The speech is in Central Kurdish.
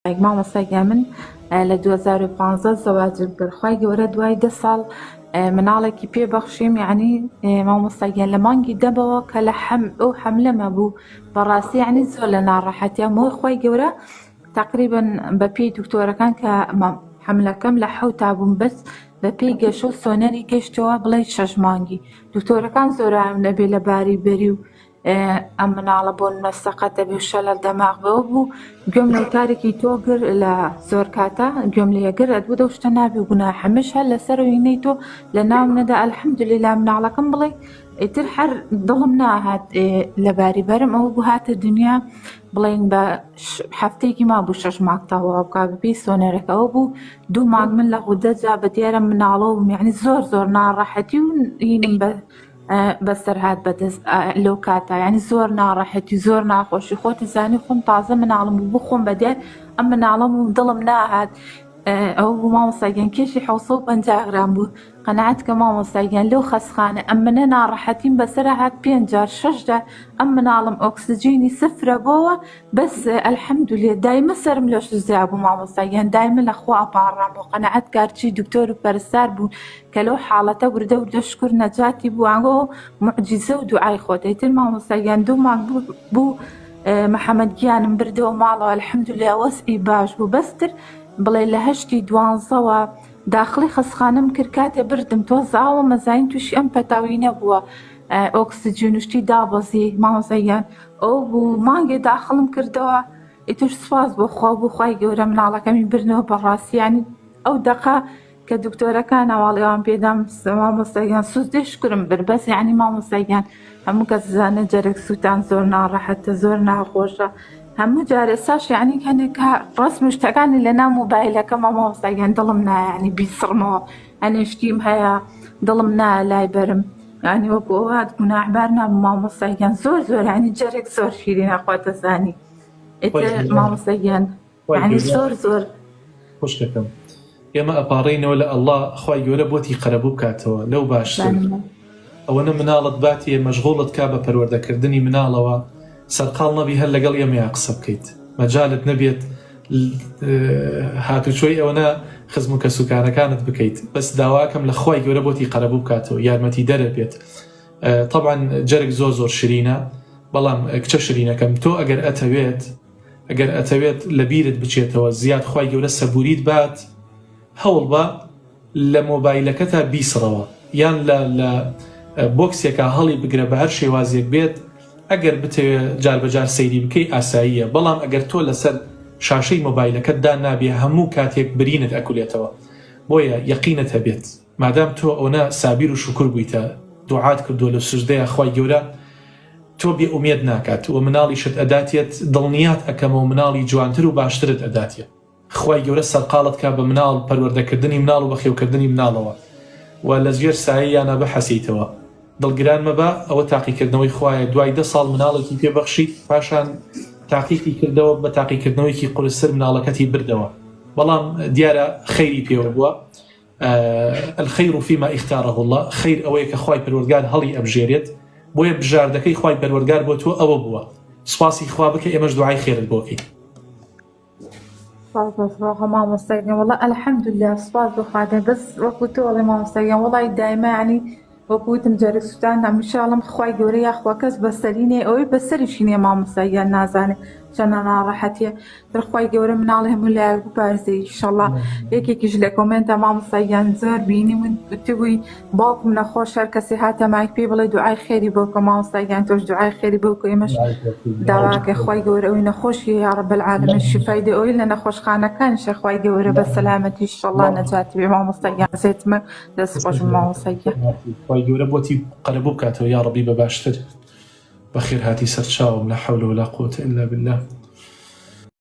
مامۆستا گیان من لە 2015 زەواجم کرد خوای گەورە دوای دە ساڵ مناڵێکی پێ بەخشیم یعنی مامۆستا گیان لە مانگی دەبەوە کە لە حەم ئەو حەملەمە بوو بەڕاستی یعنی زۆر لە ناڕەحەتیە مۆی خوای گەورە تقریبا بە پێی دکتۆرەکان کە حەملەکەم لە حەوتا بووم بەس بە پێی گەشە و سۆنەری گەشتەوە بڵێ شەش مانگی دکتۆرەکان زۆران نەبێ لە باری بەری و ئەم مناڵە بۆ نمونە سەقەت دەبێ و شەلەل دەماغ بەوە بوو گوێم لە وتارێکی تۆ گر لە زۆر کاتە گوێم لێ گر ئەدبوو دەو شتە نابێ و گوناحە مش هەر لەسەر وینەی تۆ لە ناوم نەدا الحمدلله مناڵەکەم بڵێ ئیتر هەر دڵم ناهات لەباری بەرم ئەوە بوو هاتە دنیا بڵێن بە هەفتەیەکی ما بوو شەش مانگ تەواو بکا بەپێی سۆنەرەکە ئەوە بوو دوو مانگ من لە غودە جا بە دیارە مناڵەوە بووم یعنی زۆر زۆر ناڕەحەتی و هینم بە بەسەر هات بەدەست لەو کاتە یعنی زۆر ناڕەحەتی زۆر ناخۆشی خۆت زانی خۆم تازە مناڵم بوو بخۆم بە دیار ئەم مناڵم و دڵم ناهات ئەو بوو مامۆستا گیان کێشی 750 گرام بوو قەناعەت کە مامۆستا گیان لەو خەسخانە ئەم منە ناڕەحەتیم بەسەر هات پێنج جار شەش جار ئەم مناڵم ئۆکسجینی سفرە بۆوە بەس الحمدلله دایمە سەرم لەش زیا بوو مامۆستا گیان دایمە لە خوا ئەپاڕام و قەناعەت کارچی دکتۆر و پەرستار بوو کە لەو حاڵەتە وردە وردە شکر نەجاتی بوو ئەنگۆ موعجیزە و دوعای خۆتە ئیتر مامۆستا گیان دوو مانگ بوو بوو محەممەد گیانم بردەوە ماڵەوە الحمدلله وەزعی باش بوو بەستر بڵێ لە هەشتی دوانزەوە داخڵی خەسخانەم کرد کاتێ بردم تۆ زاوە مەزین تووشی ئەم پەتاوی نەبووە ئۆکسجین و شتی دابەزی مامۆستا گیان ئەو بوو مانگێ داخڵم کردەوە ئیتر سوپاس بۆ خوا بوو خوای گەورە مناڵەکەمی بردنەوە بەڕاستی یانی ئەو دەقە کە دکتۆرەکان هەواڵی ئەوان پێدام مامۆستا گیان سوزدەی شکرم برد بەس یعنی مامۆستا گیان هەموو کەس زانێ جەرگ سووتان زۆر ناڕەحەتە زۆر ناخۆشە هەموو جار ئێستاش یعنی هەنێک ڕەسم و شتەکانی لە ناو مۆبایلەکەمە مامۆستا گیان دڵم نایانی بیسڕمەوە هەنێ شتیم هەیە دڵم نایە لای بەرم یعنی وەکو ئەو هات گوناحبار نابم مامۆستا گیان زۆر زۆر یعنی جەرگ زۆر شیرینە خۆتەزانی ئیتر مامۆستا گیان یعنی زۆر زۆر خوشکەکەم ئێمە ئەپاڕێینەوە لە اللە خوای گەورە بۆتی قەرەبوو بکاتەوە لەو باشتر ئەوەنە مناڵت باتیە مەشغوڵت کا بە پەروەردەکردنی مناڵەوە سەرقاڵ نەبی هەر لەگەڵ ئێمەیا قسە بکەیت مەجالت نەبێت هاتوچۆی ئەوەنە خزم و کەسوکارەکانت بکەیت بەس داواکەم لە خوای گەورە بۆتی قەرەبوو بکاتەوە یارمەتی دەرە بێت طبعا جەرگ زۆر زۆر شرینە بەڵام کچە شرینەکەم تۆ ئەگەر ئەتەوێت ئەگەر ئەتەوێت لەبیرت بچێتەوە زیاد خوای گەورە سەبوریت بات هەوڵبە لە مۆبایلەکەتا بیسڕەوە یان لە لە بۆکسێکا هەڵی بگرە بە هەر شێوازێک بێت ئەگەر بتەوێ جار بە جار سەیری بکەی ئاساییە بەڵام ئەگەر تۆ لەسەر شاشەی مۆبایلەکەت دانابێ هەموو کاتێک برینت ئەکولێتەوە بۆیە یەقینت هەبێت مادام تۆ ئەونە سابیر و شوکور بوویتە دوعات کردووە لە سوجدەیا خوای گەورە تۆ بێ ئومێد ناکات وە مناڵیشت ئەداتێت دڵنیات ئەکەمەوە مناڵی جوانتر و باشترت ئەداتێ خوای گەورە سەرقاڵت کا بە مناڵ پەروەردەکردنی مناڵ و بەخێوکردنی مناڵەوە و لە ژێر سایەیانا بحەسێیتەوە دڵگران مەبە ئەوە تاقیکردنەوەی خوایە دوای دە ساڵ مناڵێکی پێ بەخشیت پاشان تاقیقی کردەوە بە تاقیکردنەوەیەکی قورستر مناڵەکەتی بردەوە بەڵام دیارە خەیری پێوە بووە الخیر فیما اختاره اللە، خەیر ئەوەیە کە خوای پەروەردگار هەڵی ئەبژێرێت، بۆیە بژاردەکەی خوای پەروەردگار بۆ تۆ ئەوە بووە، سوپاسی خوا بکە ئێمەش دوعای خێرت بۆ کەین. سپاس بۆ خوا مامۆستا گیان وەڵا الحمدللە سپاس بۆ خوا دە بەس وەکو تۆ ئەڵێ مامۆستا گیان وەڵای دایمە یعنی وەکو وتم جەرگ سوتان هەمیشە ئەڵێم خوای گەورە یاخوا کەس بەسەری نیە ئەوەی بەسەریشی نیە مامۆستا گیان نازانێ چەنە ناڕەحەتیە تر خوای گەورە مناڵی هەموو لایەک بپارێزێ ئیشەڵا یەکێکیش لە کۆمێنتە مامۆستا گیان زۆر بینی من وتبووی باوکم نەخۆش هەر کەسی هاتە مایک پێی بڵێ دوعای خێری بۆ بکە مامۆستا گیان تۆش دوعای خێری بۆ بکە ئێمەش داواکەی خوای گەورە ئەوی نەخۆشی یا رب العالمین شیفای دێ ئەوی لە نەخۆشخانەکانیشە خوای گەورە بە سەلامەتی ئیشەڵا نەجاتی بێ مامۆستا گیان زێتمە دەست خۆش مامۆستا گیان. خوای گەورە بۆتی قەرەبوو بکاتەوە یاڕەبی بە باشتر. بەخێرهاتی سەرچاوم لا حول ولا قوة الا بالله.